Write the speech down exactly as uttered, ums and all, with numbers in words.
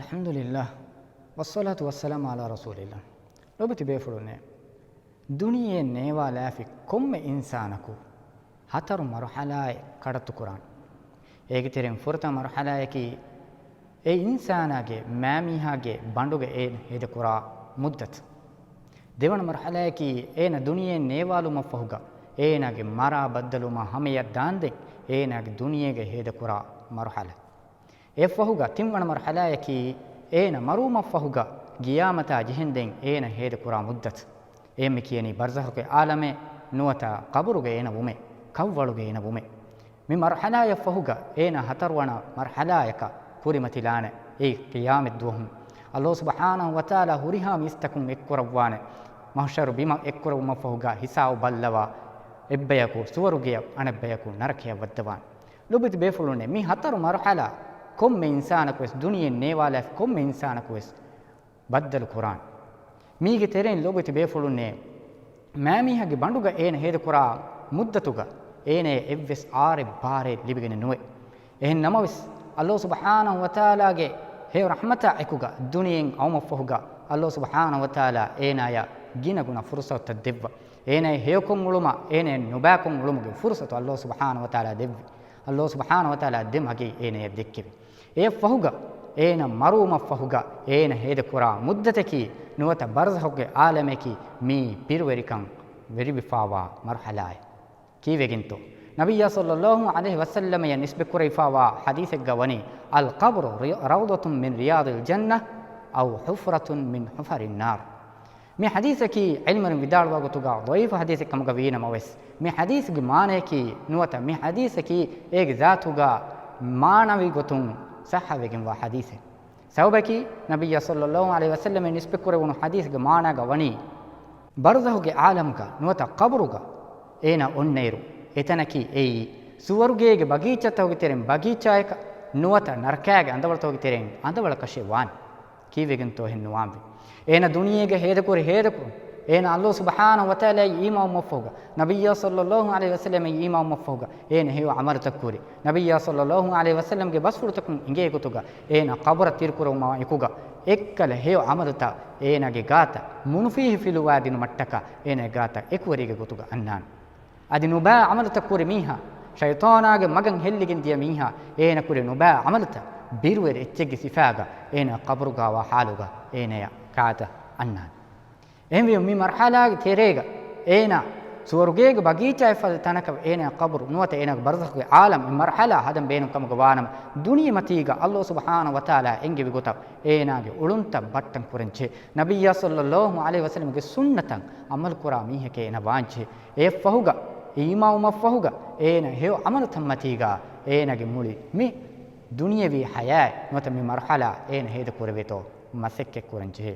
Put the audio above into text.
އަލްޙަމްދުލިއްލާހް، ވައްޞަލާތު ވައްސަލާމު ޢަލާ ރަސޫލިއްލާހް. ލޯބިތި ބޭފުޅުންނޭ، ދުނިޔެއެއް ނޭވާލާފި ކޮންމެ އިންސާނަކު ހަތަރު މަރުޙަލާއެއް ކަޑައްތު ކުރާނެ. އޭގެ ތެރެއިން ފުރަތަމަ މަރުޙަލާއަކީ، އެ އިންސާނާގެ މާމީހާގެ ބަނޑުގަ އޭނަ ހޭދަކުރާ މުއްދަތު. ދެވަނަ މަރުޙަލާއަކީ، އޭނަ ދުނިޔެއެއް ނޭވާލުމަށްފަހުގަ އޭނާގެ މަރާ ބައްދަލުވުމާ ހަމަޔަށް ދާންދެން އޭނާގެ ދުނިޔޭގަ ހޭދަކުރާ މަރުޙަލާ. އެއަށްފަހުގަ ތިންވަނަ މަރުޙަލާއަކީ، އޭނަ މަރުވުމަށްފަހުގަ ގިޔާމަތާ ޖެހެންދެން އޭނަ ހޭދަކުރާ މުއްދަތު. އެ މި ކިޔަނީ ބަރްޒަޚުގެ ޢާލަމޭ، ނުވަތަ ޤަބުރުގަ އޭނަ ވުމޭ، ކަށްވަޅުގަ އޭނަ ވުމޭ. މި މަރުޙަލާއަށްފަހުގަ އޭނަ ހަތަރުވަނަ މަރުޙަލާއަކަށް ކުރިމަތިލާނެ. އެއީ ޤިޔާމަތްދުވަހު އައްލާހު ސުބްޙާނަހު ވަތަޢާލާ ހުރިހާ މީސްތަކުން އެއްކުރައްވާނެ. މަޙްޝަރު ބިމަށް އެއްކުރެވުމަށްފަހުގަ ހިސާބު ބައްލަވާ، އެއްބަޔަކު ސުވަރުގެއަށް، އަނެއްބަޔަކު ނަރަކަޔަށް ވައްދަވާނެ. ލޯބިތި ބޭފުޅުންނޭ، މި ހަތަރު މަރުޙަލާ ކޮންމެ އިންސާނަކުވެސް، ދުނިޔެއެއް ނޭވާލާފި ކޮންމެ އިންސާނަކުވެސް ބައްދަލު ކުރާނެ. މީގެ ތެރެއިން ލޯބިތި ބޭފުޅުންނޭ، މާމީހާގެ ބަނޑުގަ އޭނަ ހޭދަކުރާ މުއްދަތުގަ އޭނަޔަށް އެއްވެސް އާރެއް ބާރެއް ލިބިގެނެއް ނުވޭ. އެހެން ނަމަވެސް، އައްލާހު ސުބްޙާނަހު ވަތަޢާލާގެ ހެޔޮ ރަޙްމަތާ އެކުގަ ދުނިޔެއިން އައުމަށްފަހުގަ އައްލާހު ސުބްޙާނަހު ވަތަޢާލާ އޭނާޔަށް ގިނަގުނަ ފުރުޞަތުތައް ދެއްވާ. އޭނައަށް ހެޔޮކޮށް އުޅުމާ، އޭނައަށް ނުބައިކޮށް އުޅުމުގެ ފުރުޞަތު އައްލާހު ސުބްޙާނަހު ވަތަޢާލާ ދެއްވި. އައްލާހު ސުބްޙާނަހު ވަތަޢާލާ ދެ މަގެއް އޭނަޔަށް ދެއްކެވި. އެއަށްފަހުގަ އޭނަ މަރުވުމަށްފަހުގަ އޭނަ ހޭދަކުރާ މުއްދަތަކީ ނުވަތަ ބަރްޒަޚުގެ ޢާލަމަކީ މީ ބިރުވެރިކަން ވެރިވެފާވާ މަރުޙަލާއެއް. ކީއްވެގެންތޯ؟ ނަބިއްޔާ ޞައްލައްލާހު ޢަލައިހި ވަސައްލަމަޔަށް ނިސްބަތްކުރެވިފާވާ ޙަދީޘެއްގަ ވަނީ، القبر روضة من رياض الجنة أو حفرة من حفر النار. މި ޙަދީޘަކީ ޢިލްމުވެރިން ވިދާޅުވާ ގޮތުގަ ޟަޢީފު ޙަދީޘެއް ކަމުގަ ވީނަމަވެސް، މި ޙަދީޘްގެ މާނަޔަކީ ނުވަތަ މި ޙަދީޘަކީ އޭގެ ޒާތުގަ މާނަވީ ގޮތުން ޞައްޙަވެގެންވާ ޙަދީޘެއް. ސަބަބަކީ، ނަބިއްޔާ ޞައްލައްލާހު ޢަލައިހި ވަސައްލަމަ ނިސްބަތްކުރެވުނު ޙަދީޘްގެ މާނާގަ ވަނީ، ބަރްޒަޚުގެ ޢާލަމުގަ ނުވަތަ ޤަބުރުގަ އޭނަ އޮންނައިރު، އެތަނަކީ އެއީ ސުވަރުގޭގެ ބަގީޗާތަކުގެ ތެރެއިން ބަގީޗާޔަކަށް ނުވަތަ ނަރަކާގެ އަނދަވަޅުތަކުގެ ތެރެއިން އަނދަވަޅަކަށޭ ވާނެ. ކީއްވެގެންތޯ އެހެން ނުވާންވީ؟ އޭނަ ދުނިޔޭގަ ހޭދަކުރި ހޭދަކުރުން، އޭނަ އައްލާހު ސުބްޙާނަހު ވަތަޢާލާއަށް އީމާންވުމަށްފަހުގަ، ނަބިއްޔާ ޞައްލައްލާހު ޢަލައިހި ވަސައްލަމަށް އީމާންވުމަށްފަހުގަ، އޭނަ ހެޔޮ ޢަމަލުތައް ކުރި. ނަބިއްޔާ ޞައްލައްލާހު ޢަލައިހި ވަސައްލަމްގެ ބަސްފުޅުތަކުން އެނގޭ ގޮތުގަ، އޭނަ ޤަބުރަށް ތިރިކުރެވުމާ އެކުގަ، އެއްކަލަ ހެޔޮ ޢަމަލުތައް އޭނާގެ ގާތަށް މުނުފީހި ފިލުވާދިނުމަށްޓަކާ، އޭނާގެ ގާތަށް އެކުވެރީގެ ގޮތުގަ އަންނާނެ. އަދި ނުބައި ޢަމަލުތައް ކުރި މީހާ، ޝައިޠާނާގެ މަގަށް ހެއްލިގެން ދިޔަ މީހާ، އޭނަ ކުރި ނުބައި ޢަމަލުތައް ބިރުވެރި އެއްޗެއްގެ ސިފާގަ، އޭނަ ޤަބުރުގަވާ ޙާލުގަ އޭނަޔަށް ގާތަށް އަންނާނެ. އެހެންވީމަ، މި މަރްޙަލާގެ ތެރޭގަ އޭނާ ސުވަރުގޭގެ ބަގީޗާއެއް ފަދަ ތަނަކަށް އޭނާ ޤަބުރު ނުވަތަ އޭނާގެ ބަރްޒަޚުގެ ޢާލަމް މި މަރްޙަލާ ހަދަން ބޭނުން ކަމުގަ ވާނަމަ، ދުނިޔެމަތީގަ އައްލާހު ސުބްޙާނަހު ވަތަޢާލާ އެންގެވި ގޮތަށް އޭނާގެ އުޅުންތައް ބައްޓަން ކުރަންޖެހޭ. ނަބިއްޔާ ޞައްލައްލާހު ޢަލައިހި ވަސައްލަމްގެ ސުންނަތަށް ޢަމަލުކުރާ މީހެކޭ އޭނާ ވާންޖެހޭ. އެއަށްފަހުގަ، އީމާންވުމަށްފަހުގަ އޭނާ ހެޔޮ ޢަމަލުތައްމަތީގަ އޭނާގެ މުޅި މި ދުނިޔަވީ ޙަޔާތް ނުވަތަ މި މަރްޙަލާ އޭނަ ހޭދަކުރެވޭތޯ މަސައްކަތްކުރަންޖެހޭ.